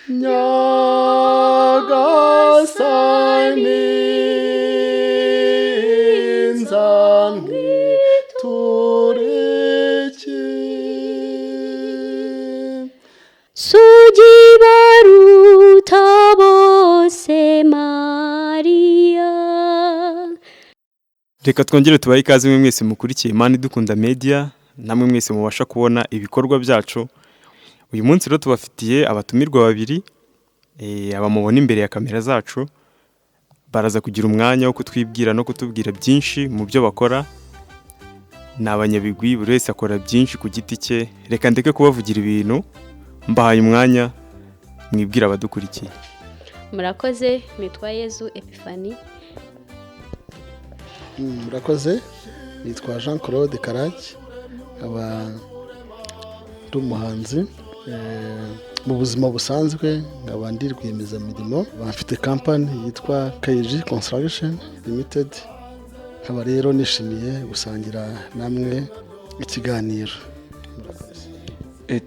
Nyagasani, nzamwituriki. Sugi baruta bose Mariya. Reka twongere tubahe ikaze mwe mwese mukurikiye Imana Idukunda Media, namwe mwese mubasha kubona ibikorwa byacu. Uyu munsi rero tubafitiye abatumirwa babiri, aba mubona imbere ya kamera zacu, baraza kugira umwanya wo kutwibwira no kutubwira byinshi mu byo bakora. Ni abanyabigwi, buri wese akora byinshi ku giti cye. Reka ndeke kubavugira ibintu, mbahaye umwanya mwibwira abadukurikiye. Murakoze, nitwa Yezu Epiphanie. Murakoze, nitwa Jean Claude Karake, nkaba ndi umuhanzi. Mu buzima busanzwe nkaba ndi rwiyemezamirimo, mfite kampani yitwa KG Construction Limited, nkaba rero nishimiye gusangira namwe ikiganiro.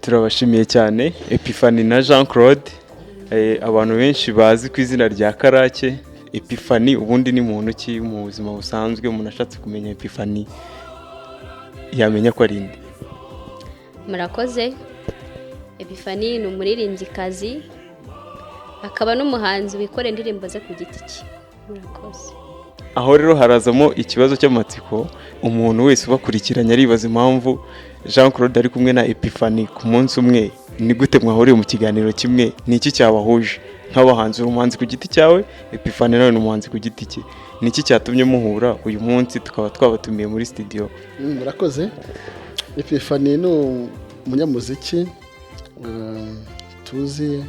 Turabashimiye cyane Epiphanie na Jean Claude, abantu benshi bazi ku izina rya Karake. Epiphanie ubundi ni muntu ki mu buzima busanzwe? Umuntu ashatse kumenya Epiphanie yamenya ko ari inde? Murakoze. Epiphanie ni umuririmbyikazi, akaba n'umuhanzi wikorera indirimbo ze ku giti cye. Murakoze. Aho rero harazamo ikibazo cy'amatsiko. Umuntu wese ubakurikiranye aribaza impamvu Jean Claude ari kumwe na Epiphanie ku munsi umwe. Ni gute mwahuriye mu kiganiro kimwe? Ni iki cyabahuje nk'abahanzi? Uri umuhanzi ku giti cyawe, Epiphanie nawe ni umuhanzi ku giti cye. Ni iki cyatumye muhura uyu munsi tukaba twabatumiye muri studio? Murakoze. Epiphanie ni umunyamuziki, tuzi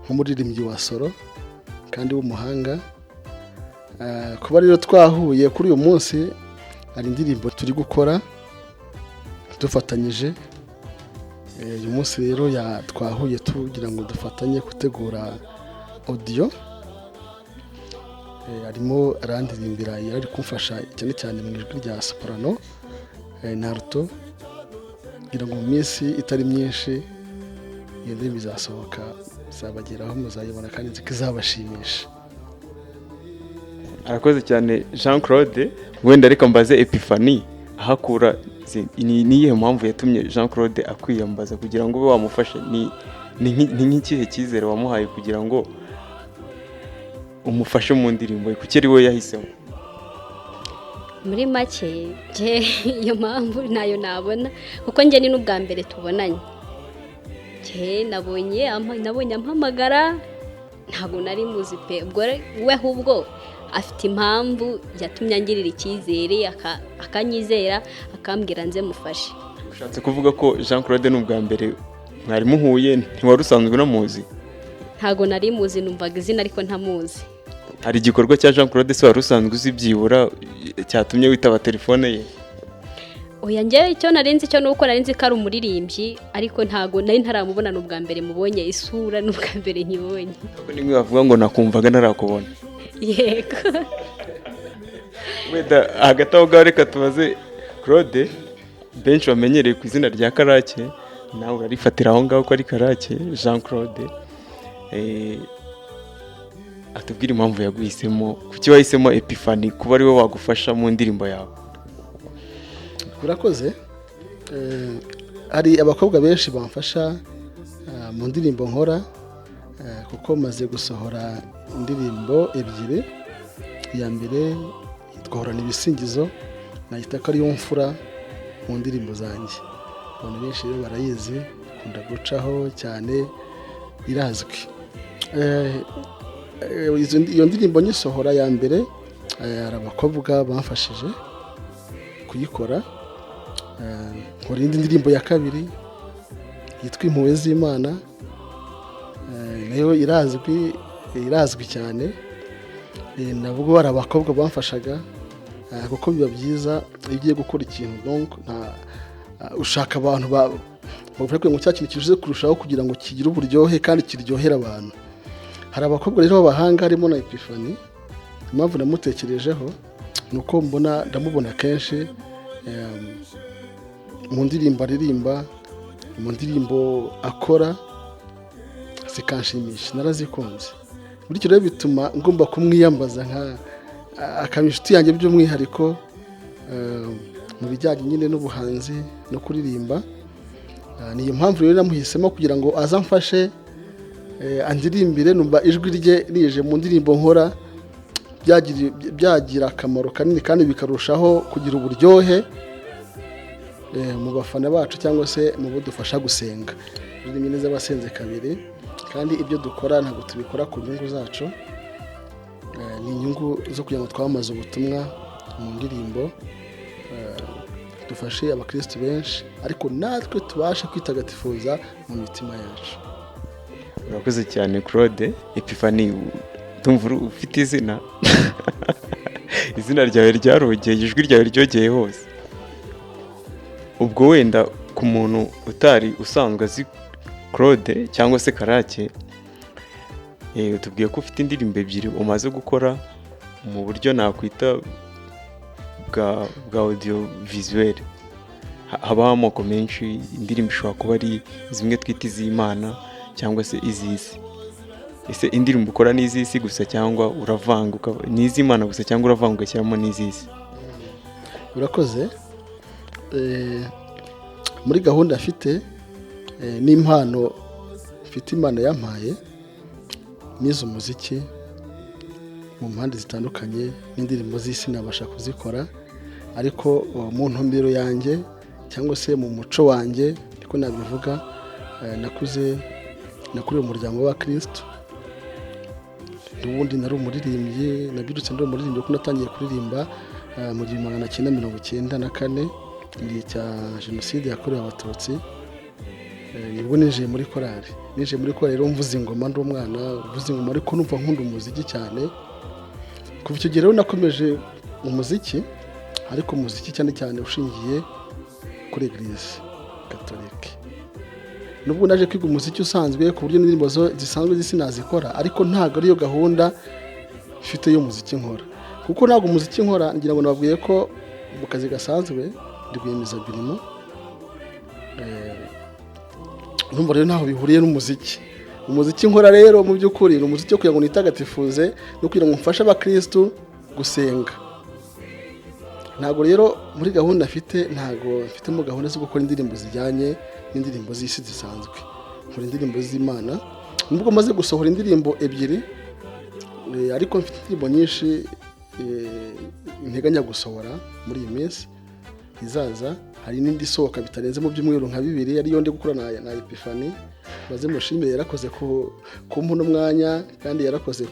nk'umuririmbyi wa solo kandi w'umuhanga. Kuba rero twahuye kuri uyu munsi, hari indirimbo turi gukora dufatanyije. Uyu munsi rero twahuye tugira ngo dufatanye gutegura audio. Arimo arandirimbira, yari ari kumfasha cyane cyane mu ijwi rya soprano na alto, kugira ngo mu minsi itari myinshi iyo ndirimbo izasohoka, izabageraho, muzayibona kandi nzi ko izabashimisha. Arakoze cyane Jean Claude. Wenda reka mbaze Epiphanie aho akura ni iyihe mpamvu yatumye Jean Claude akwiyambaza kugira ngo ube wamufashe? Ni nk'ikihe cyizere wamuhaye kugira ngo umufashe mu ndirimbo ye? Kuki ari we yahisemo? Muri make, njye iyo mpamvu ntayo nabona, kuko njye ni n'ubwa mbere tubonanye. Njye nabonye ampamagara, ntabwo nari muzi pe. Ubwo we ahubwo afite impamvu yatumye angirira icyizere, akanyizera, akambwira nze mufashe. Ushatse kuvuga ko Jean Claude ni ubwa mbere mwari muhuye, ntiwari usanzwe unamuzi? Ntabwo nari muzi, numvaga izina ariko ntamuzi. Hari igikorwa cya Jean Claude se wari usanzwe uzi byibura cyatumye witaba telefone ye? Oya, njye icyo nari nzi cyo ni uko nari nzi ko ari umuririmbyi, ariko ntabwo nari ntaramubona. Ni ubwa mbere mubonye isura, ni ubwa mbere nkibonye. Ntabwo nimwe bavuga ngo nakumvaga ntarakubona. Yego. Wenda hagati aho ngaho reka tubaze Claude, benshi bamenyereye ku izina rya Karake, nawe urarifatira aho ngaho ko ari Karake Jean Claude, atubwire impamvu yaguhisemo. Kuki wahisemo Epiphanie kuba ari we wagufasha mu ndirimbo yawe? Urakoze. Hari abakobwa benshi bamfasha mu ndirimbo nkora, kuko maze gusohora indirimbo ebyiri. Iya mbere yitwa Horana Ibisingizo, nayita ko ariyo mfura mu ndirimbo zanjye. Abantu benshi rero barayizi, ikunda gucaho cyane, irazwi. Iyo ndirimbo nyisohora ya mbere, hari abakobwa bamfashije kuyikora. Nkora indi ndirimbo ya kabiri yitwa Impuhwe z'Imana, nayo irazwi, irazwi cyane. Nabwo hari abakobwa bamfashaga, kuko biba byiza iyo ugiye gukora ikintu, donc ushaka abantu bavuga ngo cya kintu kiruze kurushaho kugira ngo kigire uburyohe kandi kiryohere abantu. Hari abakobwa rero b'abahanga, harimo na Epiphanie. Impamvu namutekerejeho ni uko ndamubona kenshi mu ndirimbo aririmba, mu ndirimbo akora. Zikanshimisha, narazikunze. Bityo rero bituma ngomba kumwiyambaza nka akaba inshuti yanjye by'umwihariko mu bijyanye nyine n'ubuhanzi no kuririmba. Niyo mpamvu rero namuhisemo kugira ngo azamfashe, andirimbire. Numva ijwi rye rije mu ndirimbo nkora byagira akamaro kanini kandi bikarushaho kugira uburyohe mu bafana bacu cyangwa se mu bo dufasha gusenga. Ururimi neza basenze kabiri, kandi ibyo dukora ntabwo tubikora ku nyungu zacu, ni inyungu zo kugira ngo twamamaze ubutumwa mu ndirimbo, dufashe abakirisitu benshi, ariko natwe tubashe kwitagatifuza mu mitima yacu. Urakoze cyane Claude. Epiphanie, ndumva ufite izina, izina ryawe ryarogeye, ijwi ryawe ryogeye hose. Ubwo wenda ku muntu utari usanzwe azi Claude cyangwa se Karake, tubwiye ko ufite indirimbo ebyiri umaze gukora mu buryo nakwita bwa audio visuel. Habaho amoko menshi, indirimbo ishobora kuba ari zimwe twita iz'Imana cyangwa se iz'isi. Ese indirimbo ukora ni iz'isi gusa cyangwa uravanga, ni iz'Imana gusa cyangwa uravanga ugashyiramo n'iz'isi? Urakoze. Muri gahunda afite n'impano mfite Imana yampaye, nize umuziki mu mpande zitandukanye, n'indirimbo z'isi nabasha kuzikora, ariko mu ntumbero yanjye cyangwa se mu muco wanjye niko nabivuga, nakuze nakuriye umuryango wa Kristo. N'ubundi nari umuririmbyi, nabyirutse ndi umuririmbyi kuko natangiye kuririmba mu 1994 mu gihe cya jenoside yakorewe Abatutsi. Nibwo ninjiye muri korali. Ninjiye muri korali rero mvuza ingoma, ndi umwana mvuza ingoma, ariko numva nkunda umuziki cyane. Kuva icyo gihe rero nakomeje umuziki, ariko umuziki cyane cyane ushingiye kuri Eglise Catholique. Nubwo naje kwiga umuziki usanzwe ku buryo n'indirimbo zisanzwe z'isi nazikora, ariko ntabwo ariyo gahunda mfite y'umuziki nkora. Kuko ntabwo umuziki nkora, ngira ngo nababwiye ko mu kazi gasanzwe ndi rwiyemezamirimo. Numva rero ntaho bihuriye n'umuziki. Umuziki nkora rero mu by'ukuri ni umuziki wo kugira ngo nitagatifuze no kugira ngo mfashe abakristu gusenga. Ntabwo rero muri gahunda mfite, ntabwo mfitemo gahunda zo gukora indirimbo zijyanye n'indirimbo z'isi zisanzwe. Nkora indirimbo z'Imana. Nubwo maze gusohora indirimbo ebyiri, ariko mfite indirimbo nyinshi nteganya gusohora muri iyi minsi izaza. Hari n'indi isohoka bitarenze mu byumweru nka bibiri, ariyo ndi gukora na Epiphanie. Maze mushimire, yarakoze kumpa uno mwanya, kandi yarakoze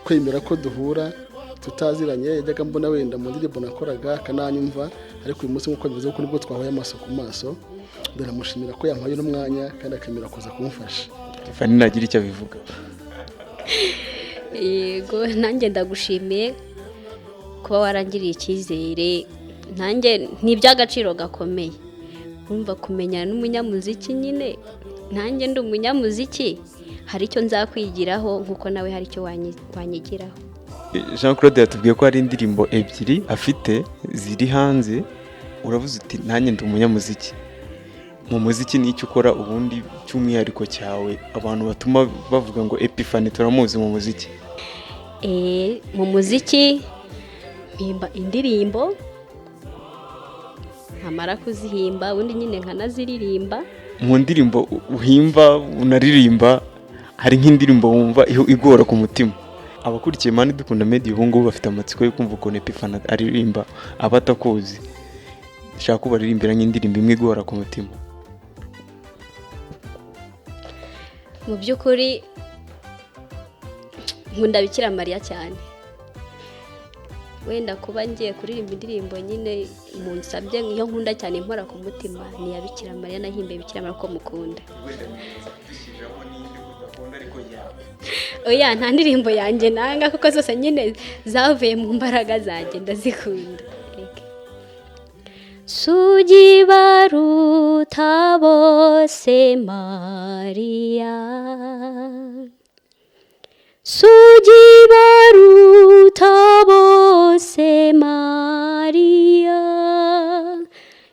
kwemera ko duhura tutaziranye. Yajyaga mbona wenda mu ndirimbo nakoraga akananyumva, ariko uyu munsi nk'uko bivuze ko nibwo twahuye amaso ku maso, ndanamushimira ko yampaye uno mwanya kandi akemera kuza kumufasha. Epiphanie nagira icyo abivuga. Yego, nanjye ndagushimiye kuba warangiriye icyizere, nanjye ni iby'agaciro gakomeye. Urumva kumenyana n'umunyamuziki nyine, nanjye ndi umunyamuziki, hari icyo nzakwigiraho nkuko nawe hari icyo wanyigiraho. Jean Claude yatubwiye ko hari indirimbo ebyiri afite ziri hanze. Uravuze uti nanjye ndi umunyamuziki. Mu muziki ni icyo ukora ubundi cy'umwihariko cyawe abantu batuma bavuga ngo Epiphanie turamuzi mu muziki? Mu muziki mpimba indirimbo, nkamara kuzihimba ubundi nyine nkanaziririmba. Mu ndirimbo uhimba unaririmba, hari nk'indirimbo wumva igora ku mutima? Abakurikiye Mani Dukunda Media ubu ngubu bafite amatsiko yo kumva ukuntu Epiphanie aririmba, abatakuzi shaka ko baririmbira nk'indirimbo imwe igora ku mutima. Mu by'ukuri nkunda Bikira Mariya cyane. Wenda kuba ngiye kuririmba indirimbo nyine munsabye iyo nkunda cyane impora ku mutima ni ya Bikira Mariya, nahimbe Bikira Mariya ko mukunda. Oya, nta ndirimbo yanjye nanga kuko zose nyine zavuye mu mbaraga zanjye, ndazikunda. Sugi baruta bose Mariya, Sugi baruta bose Mariya,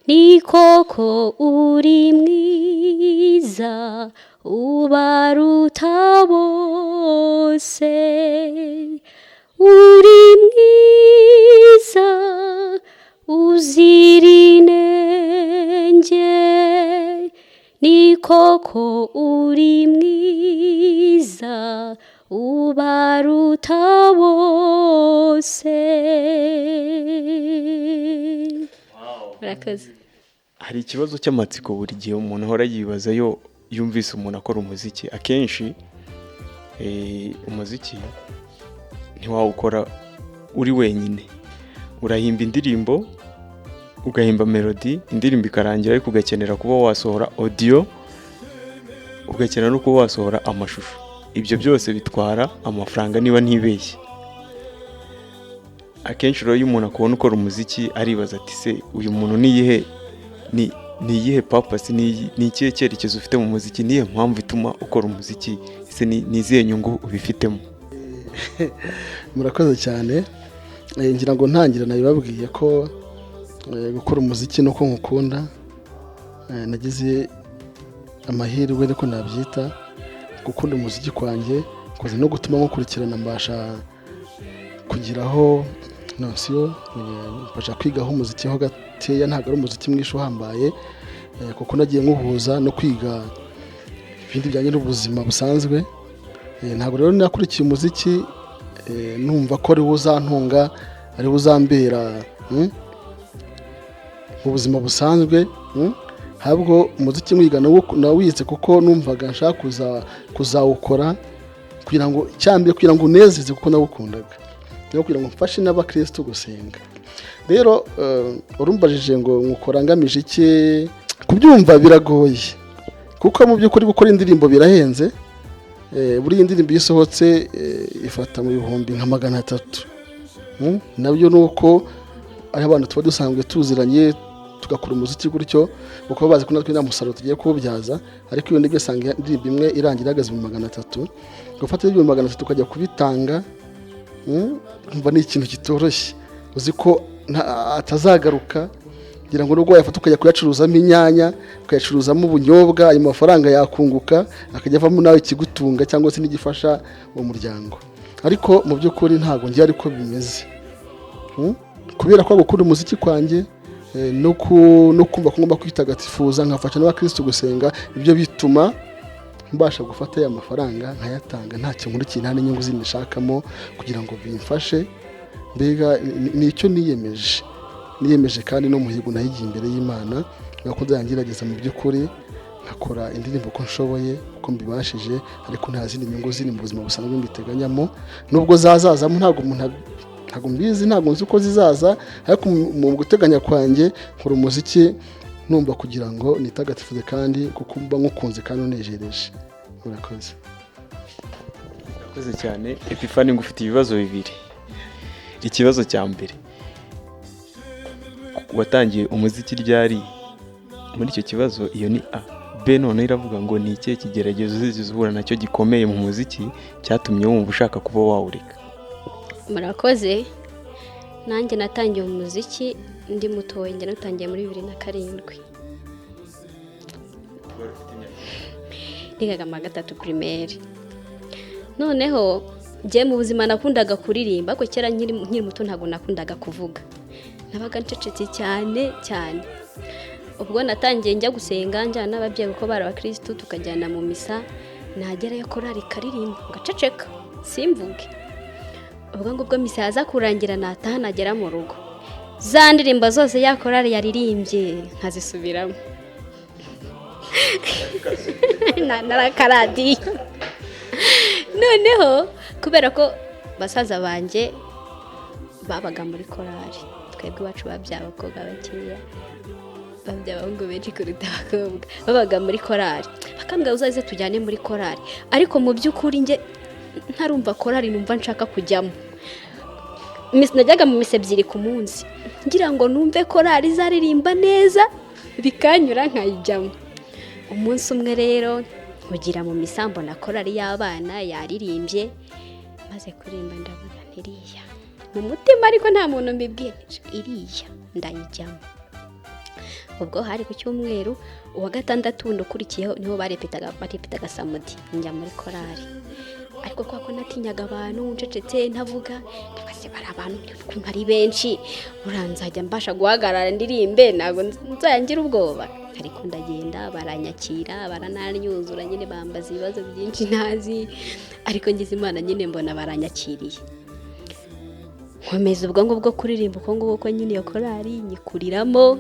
ni koko uri mwiza ubaruta bose, uri mwiza uzira inenge, ni koko uri mwiza ubaruta bose. Murakoze. Hari ikibazo cy'amatsiko buri gihe umuntu ahora yibaza yo yumvise umuntu akora umuziki. Akenshi umuziki ntiwawukora uri wenyine, urahimba indirimbo, ugahimba melody, indirimbo ikarangira, ariko ugakenera kuba wasohora audio, ugakenera no kuba wasohora amashusho. Ibyo byose bitwara amafaranga niba ntibeshye. Akenshi rero iyo umuntu akubona ukora umuziki aribaza ati se uyu muntu niyihe ni iyihe purpose, ni ikihe cyerekezo ufite mu muziki, niyo mpamvu ituma ukora umuziki, ese ni izihe nyungu ubifitemo? Murakoze cyane. Ngira ngo ntangira nabibabwiye ko gukora umuziki nuko nkukunda, nagize amahirwe ariko nabyita gukunda umuziki kwanjye kuza no gutuma nkukurikirana, mbasha kugiraho nosiyo, mbasha kwigaho umuziki ho gateya. Ntabwo ari umuziki mwinshi uhambaye, kuko nagiye nkuhuza no kwiga ibindi bijyanye n'ubuzima busanzwe. Ntabwo rero nakurikiye umuziki numva ko ariwo uzantunga, ariwo uzambera mu buzima busanzwe. Ntabwo umuziki mwiga nawize kuko numvaga nshaka kuzawukora kugira ngo cyambere, kugira ngo unezeze kuko nawukundaga, no kugira ngo mfashe n'abakristo gusenga. Rero urumbajije ngo nkukora ngamije iki, kubyumva biragoye kuko mu by'ukuri gukora indirimbo birahenze. Buri indirimbo isohotse ifata mu 300,000, nabyo nuko ari abantu tuba dusanzwe tuziranye tugakora umuziki gutyo, kuko bazi ko natwe nta musaruro tugiye kuwubyaza. Ariko iyo ndibyo usanga indirimbo imwe irangira ihagaze mu 300, gufata ibyo 300 ukajya kubitanga, umva ni ikintu kitoroshye, uzi ko atazagaruka. Ngira ngo nubwo wayafata ukajya kuyacuruzamo inyanya, ukayacuruzamo ubunyobwa, ayo mafaranga yakunguka akajya avamo nawe ikigutunga cyangwa se n'igifasha uwo muryango. Ariko mu by'ukuri ntabwo ngiye ariko bimeze, kubera ko gukunda umuziki kwanjye no kumva ko ngomba kwitagatifuza nkafasha n'abakristo gusenga, ibyo bituma mbasha gufata aya mafaranga nkayatanga nta kintu nkurikiye, nta n'inyungu zindi nshakamo kugira ngo bimfashe. Mbega nicyo niyemeje kandi no muhigo nahigiye imbere y'Imana, ko nzagerageza mu by'ukuri nkakora indirimbo uko nshoboye uko mbibashije, ariko nta zindi nyungu ziri mu buzima busanzwe mbiteganyamo. Nubwo zazazamo ntabwo umuntu ntabwo mbizi, ntabwo nzi uko zizaza, ariko mu guteganya kwanjye nkora umuziki numva kugira ngo nitagatifuze kandi kuko mba nkukunze kandi unejereje. Murakoze. Murakoze cyane. Epiphanie, ngufite ibibazo bibiri. Ikibazo cya mbere, watangiye umuziki ryari? Muri icyo kibazo iyo ni A. B none iravuga ngo ni ikihe kigeragezo uzigeze uhura nacyo gikomeye mu muziki cyatumye wumva ushaka kuba wawureka? Murakoze. Nanjye natangiye umuziki ndi mutoya, njye natangiye muri 2007, nigaga mu wa 3 primaire. Noneho njye mu buzima nakundaga kuririmba, ariko kera nkiri muto ntabwo nakundaga kuvuga, nabaga ncecetse cyane cyane. Ubwo natangiye njya gusenga njyana n'ababyeyi kuko bari abakristo, tukajyana mu misa, nagerayo korali ikaririmba ngaceceka simvuge. Ubwo ngubwo misa yaza kurangira nataha nagera mu rugo, za ndirimbo zose ya korali yaririmbye nkazisubiramo. Narakaradiyo. Noneho kubera ko basaza banjye babaga muri korali, twebwe iwacu babyaye abakobwa bakeya, babyaye abahungu benshi kuruta abakobwa, babaga muri korali, bakambwira uzaze tujyane muri korali. Ariko mu by'ukuri njye ntarumva korali numva nshaka kujyamo. Najyaga mu misa 2 ku munsi ngira ngo numve korali izaririmba neza bikanyura nkayijyamo. Umunsi umwe rero nkugira mu misa mbona korali y'abana yaririmbye, maze kuririmba ndavuga ntiriya mu mutima, ariko nta muntu mbibwiye, iriya ndayijyamo. Ubwo hari ku cyumweru, uwa gatandatu wundi ukurikiyeho niho barepetaga samedi, njya muri korari. Ariko kwa ko natinyaga abantu, ncecetse ntavuga, ndavuga se bari abantu ukuntu ari benshi, buriya nzajya mbasha guhagarara ndirimbe, ntabwo nzajya ngira ubwoba. Ariko ndagenda baranyakira, barananyuzura nyine, bambaza ibibazo byinshi ntazi, ariko ngize Imana nyine mbona baranyakiriye. Nkomeza ubwo ngubwo kuririmba uko nguko nyine, iyo korari nyikuriramo.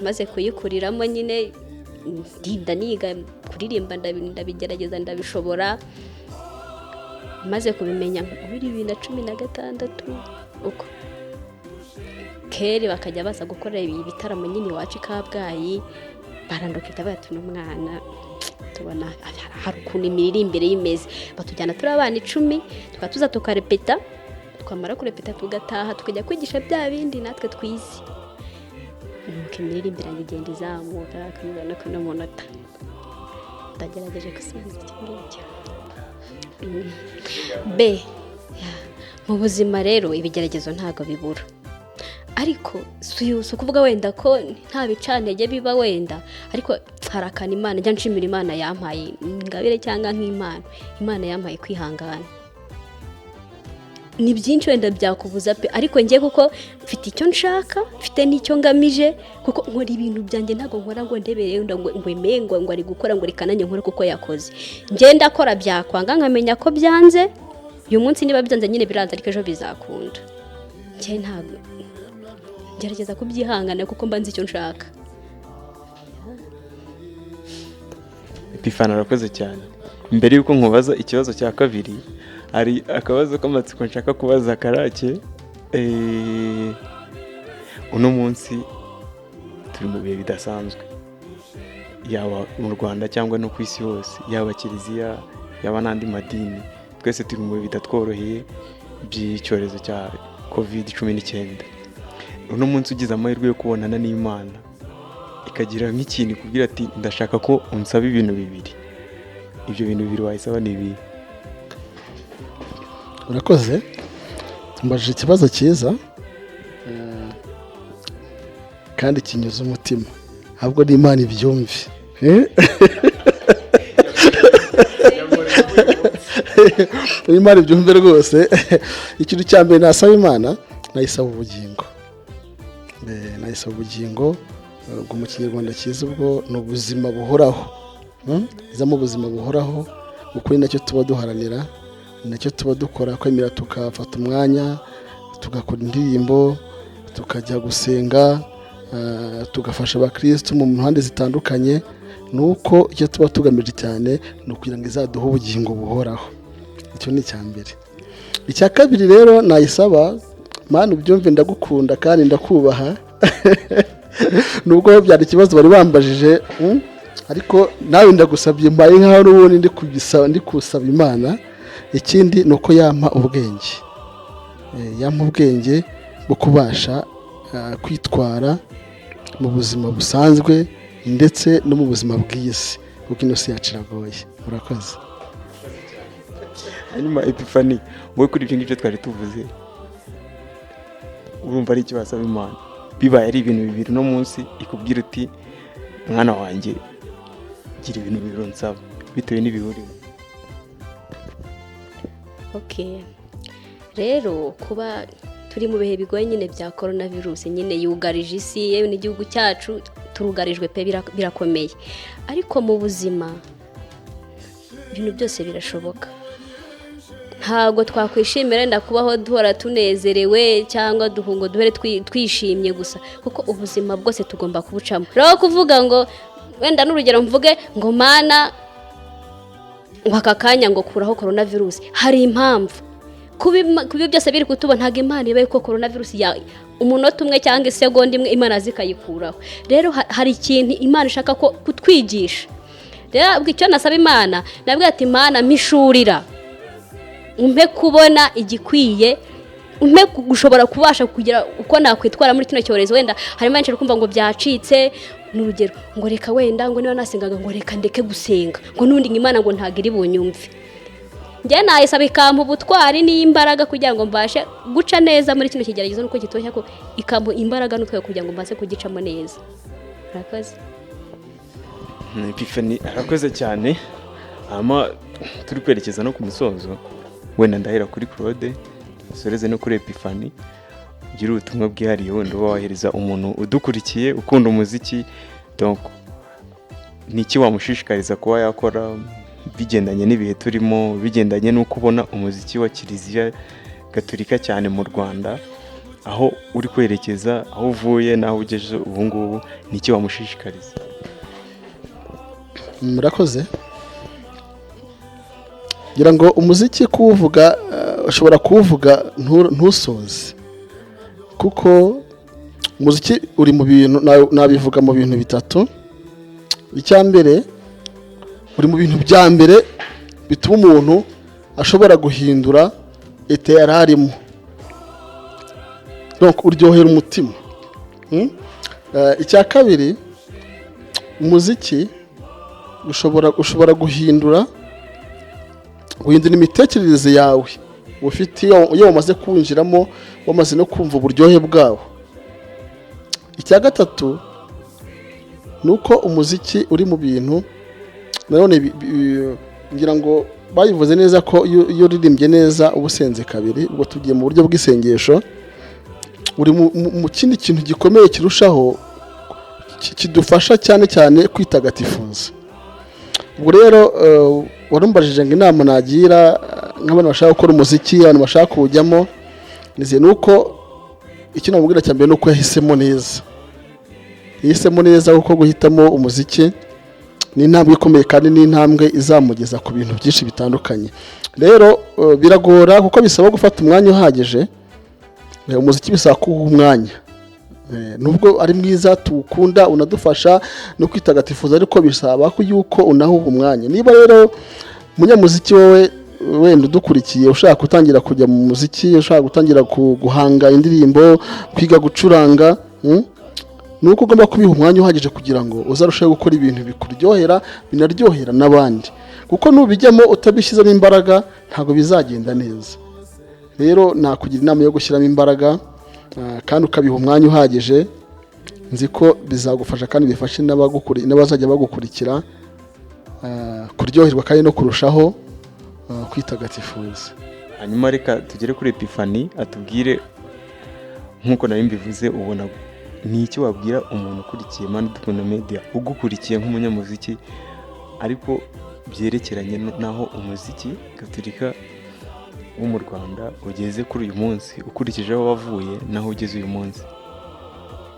Maze kuyikuriramo nyine ndinda niga kuririmba, ndabigerageza ndabishobora. Maze kubimenya muri 2016 uko keri bakajya baza gukora ibitaramo nyine iwacu i Kabgayi, barandukita bati n'umwana tubona hari ukuntu imiririmbire y'imeze, batujyana turi abana 10, tukaba tuza tukarepeta, twamara kurepeta tugataha tukajya kwigisha bya bindi natwe twize. Nuko imiririmbire yanjye igenda izamuka kugeza no kuno munota. Ndagerageje gusubiza icyo ngicyo. B, mu buzima rero ibigeragezo ntabwo bibura, ariko si ukuvuga wenda ko nta bicantege biba wenda, ariko hari akantu Imana njya nshimira Imana yampaye ingabire cyangwa nk'Imana, Imana yampaye kwihangana. Ni byinshi wenda byakubuza pe, ariko njye kuko mfite icyo nshaka, mfite n'icyo ngamije, kuko nkora ibintu byanjye ntabwo nkora ngo ndebere wenda ngo ngwemeye ngo ari gukora ngo reka nanjye nkore kuko yakoze. Njye ndakora byakwanga nkamenya ko byanze, uyu munsi niba byanze nyine biranze, ariko ejo bizakunda. Njye ntabwo ngerageza kubyihangana kuko mba nzi icyo nshaka. Epifani arakoze cyane. Mbere yuko nkubaza ikibazo cya kabiri, hari akabazo k'amatsiko nshaka kubaza Karake. Uno munsi turi mu bihe bidasanzwe, yaba mu Rwanda cyangwa no ku isi hose, yaba kiliziya, yaba n'andi madini, twese turi mu bihe bitatworoheye by'icyorezo cya COVID-19. Uno munsi ugize amahirwe yo kubonana n'Imana, ikagira nk'ikintu ikubwira ati ndashaka ko unsaba ibintu bibiri, ibyo bintu bibiri wayisaba ni ibi? Urakoze, mbajije ikibazo cyiza kandi kinyuze umutima, ahubwo n'Imana ibyumve. Imana ibyumve rwose. Ikintu cya mbere nasaba Imana, nayisaba ubugingo. Nayisaba ubugingo, ubwo mu Kinyarwanda cyiza ubwo ni ubuzima buhoraho. Izamo ubuzima buhoraho, ukuri nacyo tuba duharanira, nacyo tuba dukora, kwemera tukafata umwanya tugakora indirimbo, tukajya gusenga, tugafasha abakristo mu mpande zitandukanye. Nuko icyo tuba tugamije cyane ni ukugira ngo izaduhe ubugingo buhoraho. Icyo ni icya mbere. Icya kabiri rero nayisaba, Mana ubyumve, ndagukunda kandi ndakubaha. Nubwo byari ikibazo bari bambajije, ariko nawe ndagusabye, mbaye nkaho n'ubundi ndi kusaba Imana. Ikindi ni uko yampa ubwenge, yampa ubwenge bwo kubasha kwitwara mu buzima busanzwe ndetse no mu buzima bw'isi, kuko ino si yacu iragoye. Murakoze. Hanyuma Epifani, wowe kuri ibyo ngibyo twari tuvuze, urumva ari icyo wasaba Imana bibaye ari ibintu bibiri no munsi ikubwira uti mwana wanjye gira ibintu bibiri unsaba bitewe n'ibihurimo? Okay. Rero kuba turi mu bihe bigoye nyine bya coronavirus nyine yugarije isi, yewe n'igihugu cyacu turugarijwe pe, birakomeye. Ariko mu buzima ibintu byose birashoboka. Ntabwo twakwishimira wenda kubaho duhora tunezerewe cyangwa duhungo duhere twishimye gusa, kuko ubuzima bwose tugomba kubucamo. Rero kuvuga ngo wenda n'urugero mvuge ngo Mana ngo aka kanya ngo kuraho coronavirus, hari impamvu kubi byose biri kutuba. Ntabwo Imana iba yuko coronavirus ya umunota umwe cyangwa isegonda imwe Imana zikayikuraho. Rero hari ikintu Imana ishaka ko kutwigisha. Rero icyo nasaba Imana, nabwo ati Imana mpishurira, umpe kubona igikwiye, umpe gushobora kubasha kugira uko nakwitwara muri kino cyorezo. Wenda harimo benshi kumva ngo byacitse, n'urugero ngo reka wenda ngo niba nasengaga ngo reka ndeke gusenga, ngo nundi Imana ngo ntago iri bunyumve. Njye nayisaba ikampa ubutwari n'imbaraga kugira ngo mbashe guca neza muri kino kigeragezo, nuko gitoshya ko ikampa imbaraga n'utwe kugira ngo mbashe kugicamo neza. Murakoze. Epiphanie arakoze cyane. Hama turi kwerekeza no ku musozo, wenda ndahera kuri Claude usoreze no kuri Epiphanie, ugire ubutumwa bwihariye wenda uba wahereza umuntu udukurikiye ukunda umuziki. Donc ni iki wamushishikariza kuba yakora bigendanye n'ibihe turimo, bigendanye n'uko ubona umuziki wa Kiliziya Gatolika cyane mu Rwanda, aho uri kwerekeza, aho uvuye n'aho ugeze ubu ngubu, ni iki wamushishikariza? Murakoze. Ngira ngo umuziki kuwuvuga, ushobora kuwuvuga ntusoze, kuko umuziki uri mu bintu, nabivuga mu bintu bitatu. Icya mbere, uri mu bintu bya mbere bituma umuntu ashobora guhindura ete yari arimo, donc uryohera umutima. Icya kabiri, umuziki ushobora guhindura imitekerereze yawe ufite iyo wamaze kuwinjiramo, wamaze no kumva uburyohe bwawo. Icya gatatu ni uko umuziki uri mu bintu nanone, ngira ngo bayivuze neza ko iyo uririmbye neza uba usenze kabiri. Ubwo tugiye mu buryo bw'isengesho, uri mu kindi kintu gikomeye kirushaho kidufasha cyane cyane kwitagatifuza. Ubwo rero warumbajije ngo inama nagira nk'abantu bashaka gukora umuziki, abantu bashaka kuwujyamo, ni uko icyo namubwira cya mbere ni uko yahisemo neza. Yahisemo neza kuko guhitamo umuziki ni intambwe ikomeye kandi ni intambwe izamugeza ku bintu byinshi bitandukanye. Rero biragora kuko bisaba gufata umwanya uhagije. Umuziki bisaba kuwuha umwanya, nubwo ari mwiza tuwukunda unadufasha no kwitagatifuza, ariko bisaba yuko unawuha umwanya. Niba rero umunyamuziki wowe wenda udukurikiye ushaka gutangira kujya mu muziki, ushaka gutangira guhanga indirimbo, kwiga gucuranga, ni uko ugomba kubiha umwanya uhagije kugira ngo uzarusheho gukora ibintu bikuryohera binaryohera n'abandi, kuko nubijyamo utabishyizemo imbaraga ntabwo bizagenda neza. Rero nakugira inama yo gushyiramo imbaraga kandi ukabiha umwanya uhagije. Nzi ko bizagufasha kandi bifashe n'abazajya bagukurikira kuryoherwa kandi no kurushaho kwitagatifuza. Hanyuma reka tugere kuri Epiphanie atubwire, nk'uko nari mbivuze, ubona ni iki wabwira umuntu ukurikiye Imanidukunda Media, ugukurikiye nk'umunyamuziki, ariko byerekeranye n'aho umuziki Gatolika wo mu Rwanda ugeze kuri uyu munsi, ukurikije aho wavuye n'aho ugeze uyu munsi?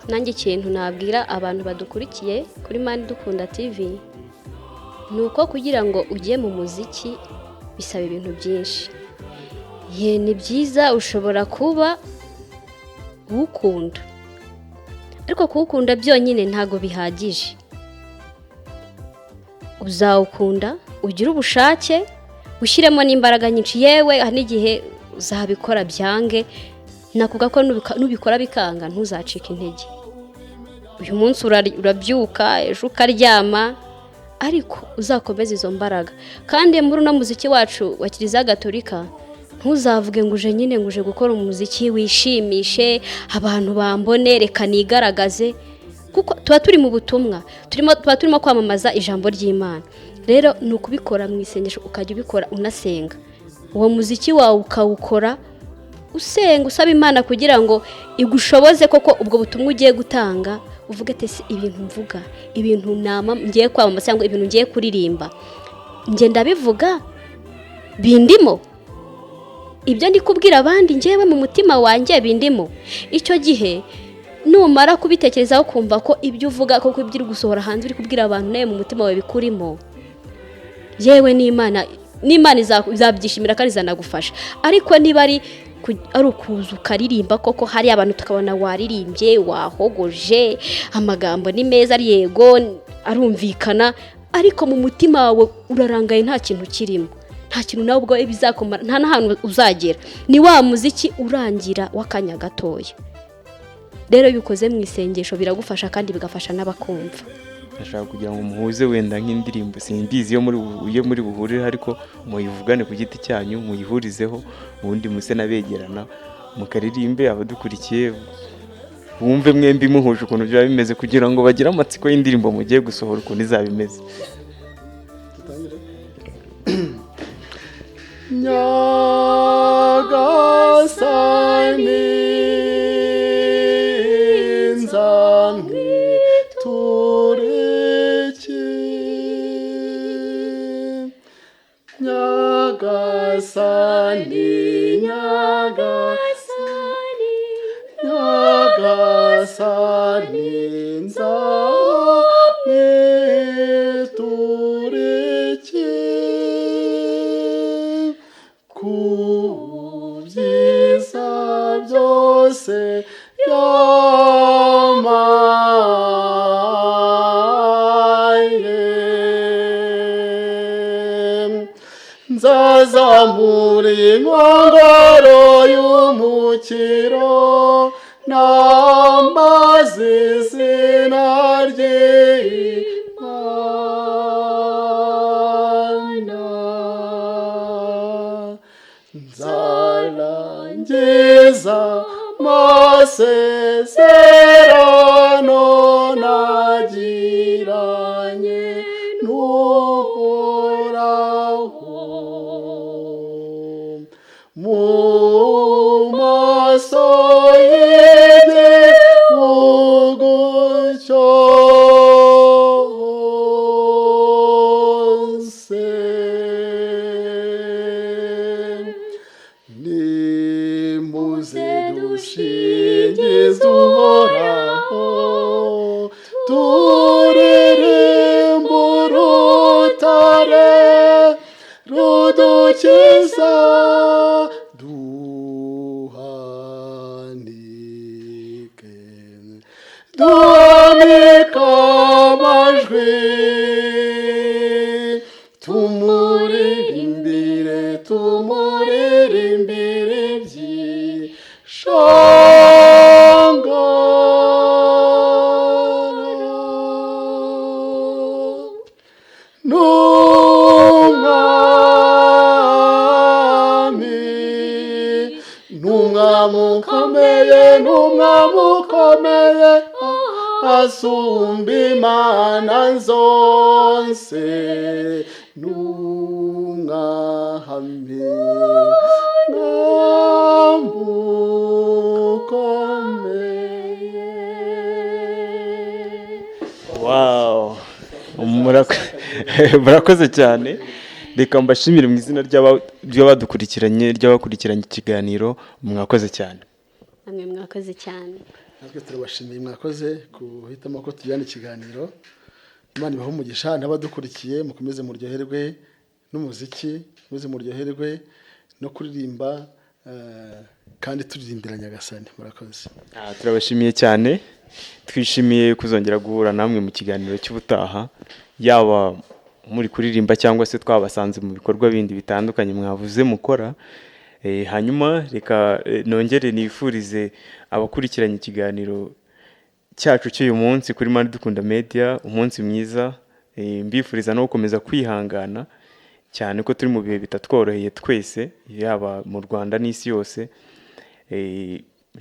Nanjye ikintu nabwira abantu badukurikiye kuri Imanidukunda TV ni uko kugira ngo ujye mu muziki bisaba ibintu byinshi. Ye, ni byiza ushobora kuba uwukunda, ariko kuwukunda byonyine ntago bihagije. Uzawukunda ugire ubushake, ushyiremo n'imbaraga nyinshi, yewe hari n'igihe uzabikora byange, nakuvuga ko nubikora bikanga ntuzacike intege. Uyu munsi urabyuka, ejo ukaryama, ariko uzakomeza izo mbaraga. Kandi muri uno muziki wacu wa Kiliziya Gatolika, ntuzavuge ngo uje nyine ngo uje gukora umuziki wishimishe abantu bambone, reka nigaragaze, kuko tuba turi mu butumwa, tuba turimo kwamamaza ijambo ry'Imana. Rero ni ukubikora mu isengesho, ukajya ubikora unasenga. Uwo muziki wawe ukawukora usenga, usaba Imana kugira ngo igushoboze koko ubwo butumwa ugiye gutanga, uvuge ati ese ibintu mvuga, ibintu ngiye kwamamaza cyangwa ibintu ngiye kuririmba, njye ndabivuga bindimo, ibyo ndi kubwira abandi njyewe mu mutima wanjye bindimo. Icyo gihe numara kubitekerezaho kumva ko ibyo uvuga koko ibyo uri gusohora hanze uri kubwira abantu nawe mu mutima wawe bikurimo, yewe n'Imana izabyishimira kandi izanagufasha. Ariko niba ari ukuza ukaririmba koko hari abantu tukabona waririmbye, wahogoje, amagambo ni meza, yego arumvikana, ariko mu mutima wawe urarangaye, nta kintu kirimo, nta kintu nawe ubwo bizakomara, nta n'ahantu uzagera. Ni wa muziki urangira w'akanya gatoya. Rero iyo ubikoze mu isengesho biragufasha kandi bigafasha n'abakumva. Ndashaka kugira ngo muhuze wenda nk'indirimbo, simbizi iyo muri buhurire, ariko muyivugane ku giti cyanyu, muyihurizeho, ubundi muse n'abegerana mukaririmbe abadukurikiye. Bumve mwembi muhuje ukuntu byaba bimeze, kugira ngo bagire amatsiko y'indirimbo mugiye gusohora ukuntu izaba imeze. Nyagasani nzamwituriki, Nyagasani, Nyagasani, Nyagasani nzamwituriki, ku byiza byose yampaye. Nzazamura inkongoro y'umukiro, nambaza izina ry'Imana. Nzarangiza amasezerano nagiranye n'Uhoraho, mu maso y'igihugu cyose. Nimuze dushingize Uhoraho, turirimbe urutare rudukiza, duhanike, duhanike amajwi, tumuririmbire, tumuririmbire ibyishongoro. N'umwami, n'umwami ukomeye, n'umwami ukomeye, asumba imana zose, n'umwami, mwami ukomeye. Wow. Murakoze cyane. Reka mbashimire mu izina ry'abadukurikiranye, ry'abakurikiranye ikiganiro. Mwakoze cyane. Namwe mwakoze cyane. Natwe turabashimiye, mwakoze guhitamo ko tujyana ikiganiro. Imana ibahe umugisha n'abadukurikiye, mukomeze muryoherwe n'umuziki, mukomeze muryoherwe no kuririmba, kandi turirimbira Nyagasani. Murakoze. Turabashimiye cyane, twishimiye kuzongera guhura namwe mu kiganiro cy'ubutaha, yaba muri kuririmba cyangwa se twabasanze mu bikorwa bindi bitandukanye mwavuze mukora. Hanyuma reka nongere nifurize abakurikiranye ikiganiro cyacu cy'uyu munsi kuri Imanidukunda Media umunsi mwiza. Mbifuriza no gukomeza kwihangana cyane ko turi mu bihe bitatworoheye twese, yaba mu Rwanda n'isi yose.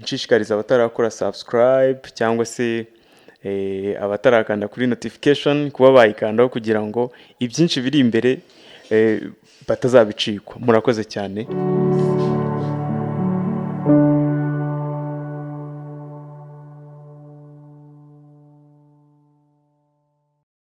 Nshishikariza abatarakora subscribe cyangwa se abatarakanda kuri notification kuba bayikandaho kugira ngo ibyinshi biri imbere batazabicikwa. Murakoze cyane.